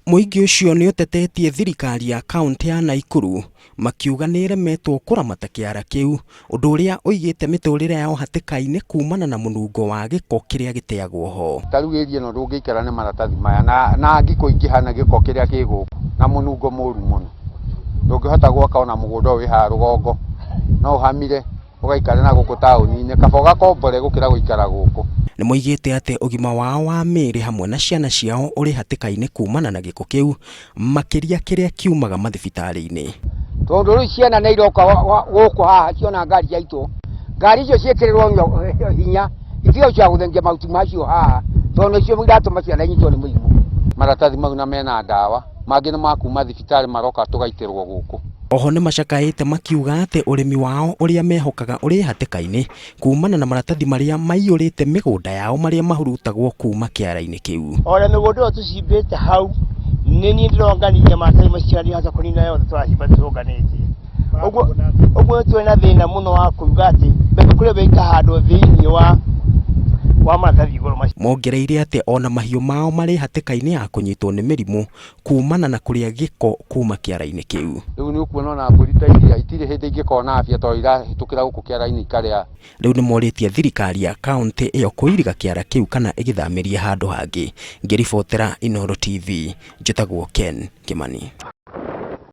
Mũingĩ ũcio nĩ ũtetetie thirikari ya kaũntĩ ya Naikuru makiuga nĩ ĩremetwo kũramata kĩara kĩu, ũndũ ũrĩa ũigĩte mĩtũrĩre yao hatĩka-inĩ kumana na mũnungo wa gĩko kĩrĩa gĩteagwo ho. Ta rĩu area ĩno ndũngĩikara nĩ maratathi maya na, na ngi kũingĩha na gĩko kĩrĩa kĩ gũkũ na mũnungo mũru mũno. Ndũngĩhota gwaka ona mũgũnda ũyũ wĩ haha rũgongo, no ũhamire ũgaikare na gũkũ taũni-inĩ, kaba ũgakombore gũkĩra gũikara gũkũ. Nĩ moigĩte atĩ ũgima wao wa mĩĩrĩ hamwe na ciana ciao ũrĩ hatĩka-inĩ kumana na gĩko kĩu, makĩria kĩrĩa kiumaga mathibitarĩ-inĩ. Tondũ rĩu ciana nĩ iroka gũkũ haha ciona ngari ciaitwo, ngari icio ciĩkĩrĩrwo hinya itige cia gũthengia mahuti macio haha, tondũ nĩcio iratũma ciana inyitwo nĩ mũrimũ. Maratathi mau na mena ndawa, mangĩ nĩ ma kuma thibitarĩ maroka tũgaitĩrwo gũkũ. Oho nĩ macakaĩte makiuga atĩ ũrĩmi wao ũrĩa mehokaga ũrĩ hatĩka-inĩ kumana na maratathi marĩa maiyũrĩte mĩgũnda yao marĩa mahurutagwo kuma kĩara-inĩ kĩu. Ona mĩgũnda ĩyo tũcimbĩte hau nĩ niĩ ndĩronganirie maratathi macio na ndihota kũnina yothe tũracimba tũrũnganĩtie. Ũguo ũguo twĩ na thĩna mũno wa kuuga atĩ mbembe kũrĩ mbembe ikahandwo thĩinĩ wa wa maratathi igũrũ macio. Mongereire atĩ ona mahiũ mao marĩ hatĩka-inĩ ya kũnyitwo nĩ mĩrimũ kumana na kũrĩa gĩko kuma kĩara-inĩ kĩu. Rĩu nĩ ũkuona ona mbũri ta iria itirĩ hĩndĩ ingĩkona afya tondũ irahĩtũkĩra gũkũ kĩara-inĩ ikarĩa. Rĩu nĩ morĩtie thirikari ya kaũntĩ ĩyo kũiriga kĩara kĩu kana ĩgĩthamĩrie handũ hangĩ. Ngĩribotera Inooro TV, njĩtagwo Ken Kĩmani.